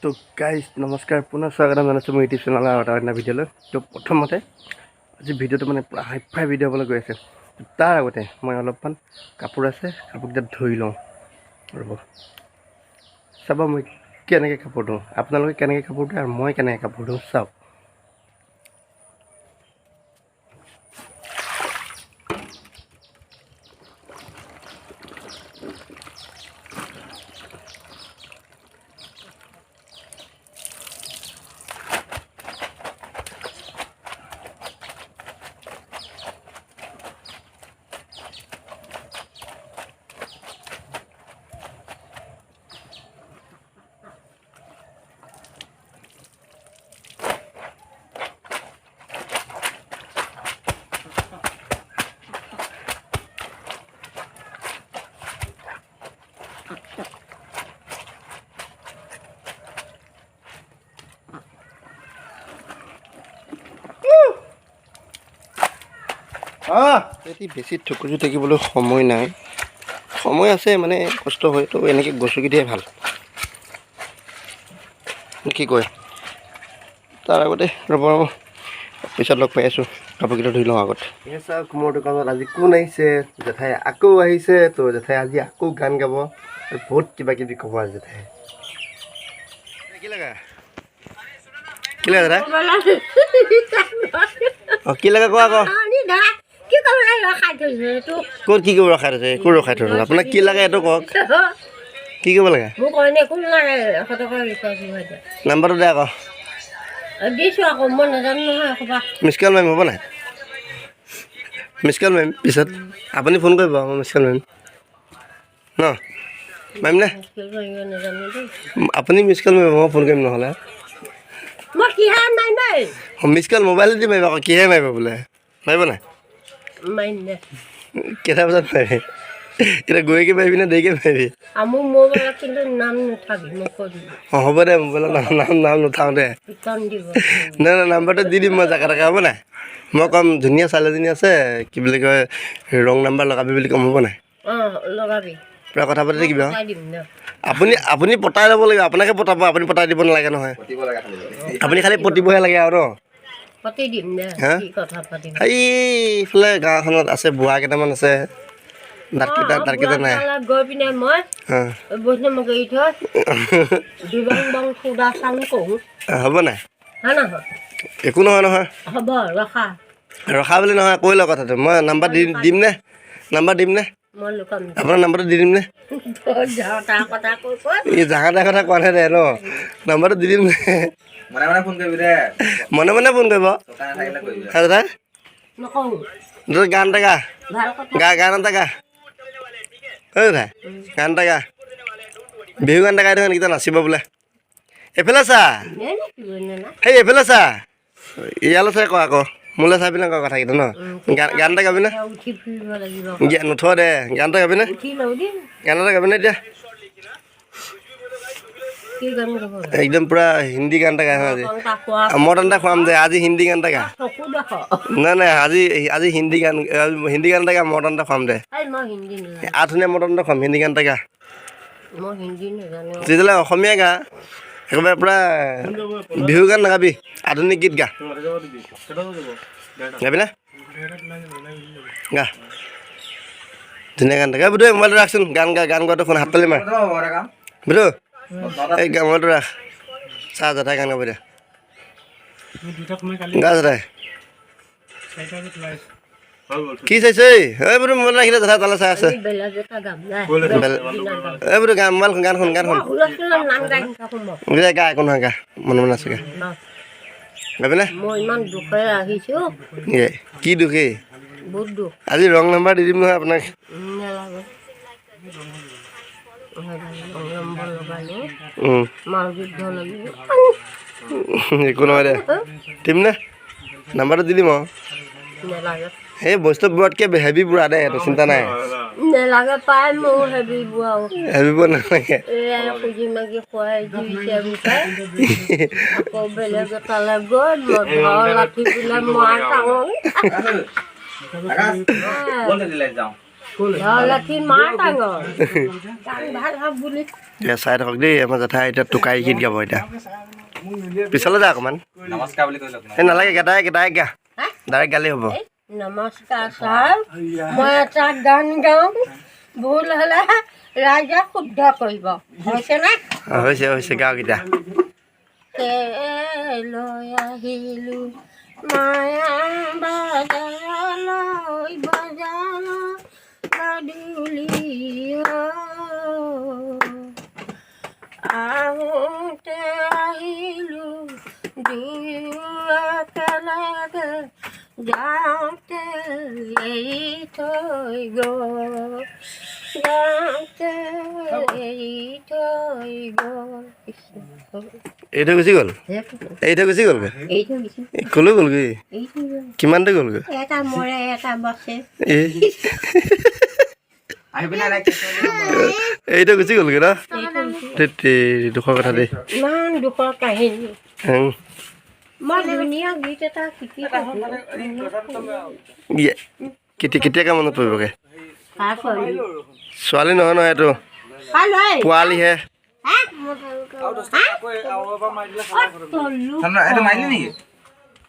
তো গাইজ, নমস্কাৰ, পুনৰ স্বাগতম জনাইছোঁ মোৰ ইউটিউব চেনেলৰ আৰু এটা অন্য ভিডিঅ'লৈ। তো প্ৰথমতে আজি ভিডিঅ'টো মানে পূৰা হাই ফাই ভিডিঅ' হ'বলৈ গৈ আছে। তাৰ আগতে মই অলপমান কাপোৰ আছে, কাপোৰকেইটা ধুই লওঁ। ৰ'ব, চাব মই কেনেকৈ কাপোৰ ধোওঁ, আপোনালোকে কেনেকৈ কাপোৰ ধোৱে আৰু মই কেনেকৈ কাপোৰ ধোওঁ চাওক। এটি বেছি থুকুচি থাকিবলৈ সময় নাই, সময় আছে মানে কষ্ট হয়, তো এনেকৈ গছকি দিয়াই ভাল, কি কয়। তাৰ আগতে ৰ'ব ৰ'ব, পিছত লগ পাই আছোঁ, কাপোৰকেইটা ধুই লওঁ আগত। এই চাওক, মোৰ দোকানত আজি কোন আহিছে। জেঠাই আকৌ আহিছে। তো জেঠাই আজি আকৌ গান গাব আৰু বহুত কিবা কিবি ক'ব আজি জেঠাই। কি লাগা, কি লাগা জেঠাই? অঁ, কি লাগে কোৱা আকৌ। ক'ত কি কৰিব ৰখাই থৈছে? একো ৰখাই থৈছে? আপোনাক কি লাগে এইটো কওক, কি কৰিব লাগে? নাম্বাৰটো দে আকৌ। মিছ কল মাৰিম, হ'ব নাই? মিছ কল মাৰিম পিছত, আপুনি ফোন কৰিব, মই মিছ কল মাৰিম ন? মাৰিম নে? আপুনি মিছ কল মাৰিব, মই ফোন কৰিম নহ'লে। মিছ কল মোবাইল দি মাৰিব আকৌ, কিহে মাৰিব বোলে? মাৰিব নাই? কেইটা বজাত মাৰিবি? এতিয়া গৈকে মাৰিবি নে দেৰিকৈ মাৰিবি? অঁ, হ'ব দে, মোবাইলৰ নাম নাম নাম নুঠাওঁ দে। নাই নাই, নাম্বাৰটো দি দিম মই জাগা টাকা, হ'ব নাই? মই ক'ম ধুনীয়া ছোৱালী এজনী আছে, কি বুলি কয়, ৰং নাম্বাৰ লগাবি বুলি ক'ম, হ'ব নাই? পূৰা কথা পাতি থাকিবি। আপুনি আপুনি পতাই ল'ব লাগিব, আপোনাকে পতাব, আপুনি পতাই দিব নালাগে নহয়, আপুনি খালি পতিবহে লাগে আৰু ন। এইফালে গাঁওখনত আছে বুঢ়া কেইটামান আছে, দাঁতকেইটা দাঁতকেইটা নাই। হ'ব নাই? একো নহয় নহয়, ৰখা বুলি নহয়, কৈ লওঁ কথাটো। মই নাম্বাৰ দি দিম নে? নাম্বাৰ দিম নে? আপোনাৰ নাম্বাৰটো দি দিম নে? এই জাহা তাৰ কথা কোৱা নাই দে ন, নাম্বাৰটো দি দিম নে? মনে মনে ফোন কৰিবি দে। মনে মনে ফোন কৰিব দাদা। গান এটা গা, গা, গান এটা গা। ঐ দাদা, গান এটা গা, বিহু গান এটা গাই দেখোন, এইকেইটা নাচিব বোলে। এইফালে চা, সেই এইফালে চা, ইয়ালৈ চাই ক আকৌ, মোলৈ চাই পিনে ক কথাকেইটা ন। গান গান এটা গাবি নে? নুঠ দে, গান এটা গাবি নে? গান এটা গাবি নে এতিয়া? একদম পূৰা হিন্দী গান এটা গাই আজি। মটন এটা খুৱাম দে আজি, হিন্দী গান এটা গা। নাই নাই, আজি আজি হিন্দী গান, হিন্দী গান এটা গা, মটন এটা খুৱাম দে। আধুনীয়া মটন এটা খুৱাম, হিন্দী গান এটা গা। তেতিয়াহ'লে অসমীয়া গা, একেবাৰে পূৰা বিহু গান নাগাবি, আধুনিক গীত গা। গাবি নে? গা, ধুনীয়া গান এটা গা। বুধু, মোবাইলটো ৰাখচোন, গান গা, গান গোৱাটো শুন, হাত তালি মাৰ। বুধু, এই মোবাইলটো ৰাখ, চা জেঠাই গান গাব দে। গা জেঠাই। কি চাইছে? এই বুধু, মোবাইল ৰাখিলে জেঠাই তালৈ চাই আছে। এই বুধু, গান, মোবাইল, গান শুন, গান শুন। গা, একো নহয়, গা, মনে মনে আছে, গা। গাবি নে? কি দুখেই আজি? ৰং নাম্বাৰ দি দিম নহয় আপোনাক। একো নহয় দে, দিম নে? নাম্বাৰটো দি দিম। আৰু সেই বস্তু বুঢ়াতকৈ হেভি বুঢ়া দে, সেইটো চিন্তা নাই। হেভি বুঢ়া নালাগে। লক্ষী মাৰ ডাঙৰ গান ভাল হওক বুলি। এতিয়া চাই থাকক দেই, আমাৰ জেঠাই এতিয়া টোকাই গীত গাব। এতিয়া পিছলৈ যা অকণমান। নমস্কাৰ বুলি কৈ লওক। এই নালাগে, ডাইৰেক্ট ডাইৰেক্ট গা। হা? ডাইৰেক্ট গালেই হ'ব। এই, নমস্কাৰ ছাৰ, মই এটা গান গাওঁ, ভুল হ'লে ৰাইজে শুদ্ধ কৰিব, হৈছেনে? অ, হৈছে হৈছে, গাওক এতিয়া। লৈ আহিলো মায়া বজাৰলৈ, বজাৰ গধূলি আহোঁতে আহিলো দুয়ো একেলগে, যাওঁতে এৰি থৈ গ'ল, যাওঁতে এৰি থৈ গ'ল। এই থৈ গুচি গ'ল, এই থৈ গুচি গ'লগৈ। এই থৈ গৈছে। এই ক'লৈ গ'লগৈ? এই থৈ গ'ল। কিমান দূৰ গ'লগৈ? এটা মৰে, এটা বচে। এই আহি পিনে লাইক। এই থৈ গুচি গ'লগৈ ন? ধেৎ তেৰি, দুখৰ কথা দেই। ইমান দুখৰ কাহিনী। মই ধুনীয়া গীত এটা শিকি থাকোঁ। ইয়ে, কেতিয়া কেতিয়াকৈ মনত পৰিবগৈ? কাৰ ছোৱালী? ছোৱালী নহয় নহয়, এইটো কালৈ? পোৱালিহে। তলু। এইটো মাৰিলি নেকি?